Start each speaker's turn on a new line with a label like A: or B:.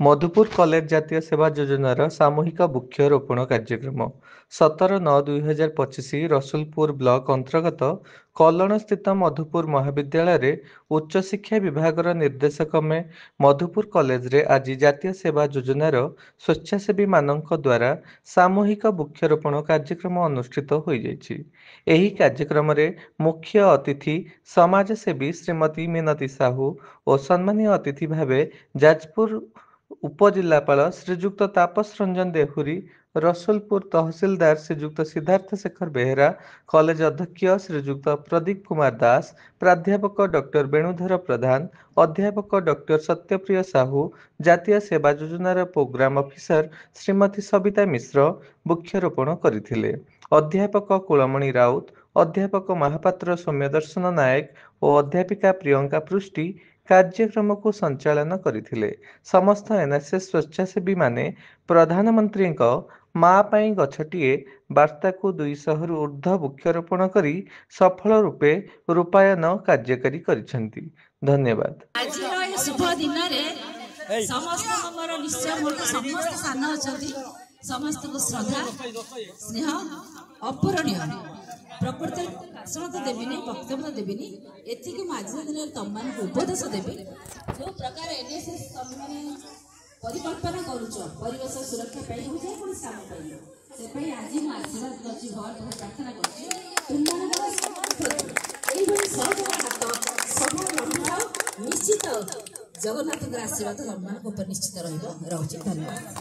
A: Madhupur college ଜାତୀୟ ସେବା ଯୋଜନାର ସାମୂହିକ ବୃକ୍ଷରୋପଣ କାର୍ଯ୍ୟକ୍ରମ 17/9/2025 ରସୁଲପୁର ବ୍ଲକ ଅନ୍ତର୍ଗତ କଲଣସ୍ଥିତ ମଧୁପୁର ମହାବିଦ୍ୟାଳୟରେ ଉଚ୍ଚଶିକ୍ଷା ବିଭାଗର ନିର୍ଦ୍ଦେଶକ୍ରମେ ମଧୁପୁର କଲେଜରେ ଆଜି ଜାତୀୟ ସେବା ଯୋଜନାର ସ୍ୱେଚ୍ଛାସେବୀମାନଙ୍କ ଦ୍ୱାରା ସାମୂହିକ ବୃକ୍ଷରୋପଣ କାର୍ଯ୍ୟକ୍ରମ ଅନୁଷ୍ଠିତ ହୋଇଯାଇଛି। ଏହି କାର୍ଯ୍ୟକ୍ରମରେ ମୁଖ୍ୟ ଅତିଥି ସମାଜସେବୀ ଶ୍ରୀମତୀ ମିନତୀ ସାହୁ ଓ ସମ୍ମାନୀୟ ଅତିଥି ଭାବେ ଯାଜପୁର ଉପଜିଲ୍ଲାପାଳ ଶ୍ରୀଯୁକ୍ତ ତାପସ ରଞ୍ଜନ ଦେହୁରୀ, ରସୁଲପୁର ତହସିଲଦାର ଶ୍ରୀଯୁକ୍ତ ସିଦ୍ଧାର୍ଥ ଶେଖର ବେହେରା, କଲେଜ ଅଧ୍ୟକ୍ଷ ଶ୍ରୀଯୁକ୍ତ ପ୍ରଦୀପ କୁମାର ଦାସ, ପ୍ରାଧ୍ୟାପକ ଡକ୍ଟର ବେଣୁଧର ପ୍ରଧାନ, ଅଧ୍ୟାପକ ଡକ୍ଟର ସତ୍ୟପ୍ରିୟ ସାହୁ, ଜାତୀୟ ସେବା ଯୋଜନାର ପ୍ରୋଗ୍ରାମ ଅଫିସର ଶ୍ରୀମତୀ ସବିତା ମିଶ୍ର ବୃକ୍ଷରୋପଣ କରିଥିଲେ। ଅଧ୍ୟାପକ କୁଳମଣି ରାଉତ, ଅଧ୍ୟାପକ ମହାପାତ୍ର ସୌମ୍ୟଦର୍ଶନ ନାୟକ ଓ ଅଧ୍ୟାପିକା ପ୍ରିୟଙ୍କା ପୃଷ୍ଟି କାର୍ଯ୍ୟକ୍ରମକୁ ସଞ୍ଚାଳନ କରିଥିଲେ। ସମସ୍ତ ଏନ୍ଏସ୍ଏସ୍ ସ୍ୱେଚ୍ଛାସେବୀମାନେ ପ୍ରଧାନମନ୍ତ୍ରୀଙ୍କ ମା ପାଇଁ ଗଛଟିଏ ବାର୍ତ୍ତାକୁ 200ରୁ ଉର୍ଦ୍ଧ୍ୱ ବୃକ୍ଷରୋପଣ କରି ସଫଳ ରୂପେ ରୂପାୟନ କାର୍ଯ୍ୟକାରୀ କରିଛନ୍ତି। ଧନ୍ୟବାଦ।
B: ଆଜିର ଏ ଶୁଭ ଦିନରେ ସମସ୍ତଙ୍କ ମୋର ନିଶ୍ଚୟ ମୋର ସମସ୍ତେ ସାନ ଅଛନ୍ତି, ସମସ୍ତଙ୍କୁ ଶ୍ରଦ୍ଧା ସ୍ନେହ ଅପୂରଣୀୟ। ପ୍ରକୃତରେ ଭାଷଣ ତ ଦେବିନି, ବକ୍ତବ୍ୟ ତ ଦେବିନି, ଏତିକି ମୁଁ ଆଜିର ଦିନରେ ତମମାନଙ୍କୁ ଉପଦେଶ ଦେବି। ଯେଉଁ ପ୍ରକାର ଏନ୍ଏସ୍ଏସ୍ ତମେମାନେ ପରିକଳ୍ପନା କରୁଛ ପରିବେଶ ସୁରକ୍ଷା ପାଇଁ ହଉ, ଯେକୌଣସି କାମ ପାଇଁ, ସେ ପାଇଁ ଆଜି ମୁଁ ଆଶୀର୍ବାଦ କରୁଛି, ଭଗବାନ ପ୍ରାର୍ଥନା କରୁଛି ତୁମମାନଙ୍କର ଏଇଭଳି ସହଯୋଗ ହାତ ସବୁବେଳେ ରଖିଥାଅ। ନିଶ୍ଚିତ ଜଗନ୍ନାଥଙ୍କର ଆଶୀର୍ବାଦ ତମମାନଙ୍କ ଉପରେ ନିଶ୍ଚିତ ରହିବ। ରହୁଛି, ଧନ୍ୟବାଦ।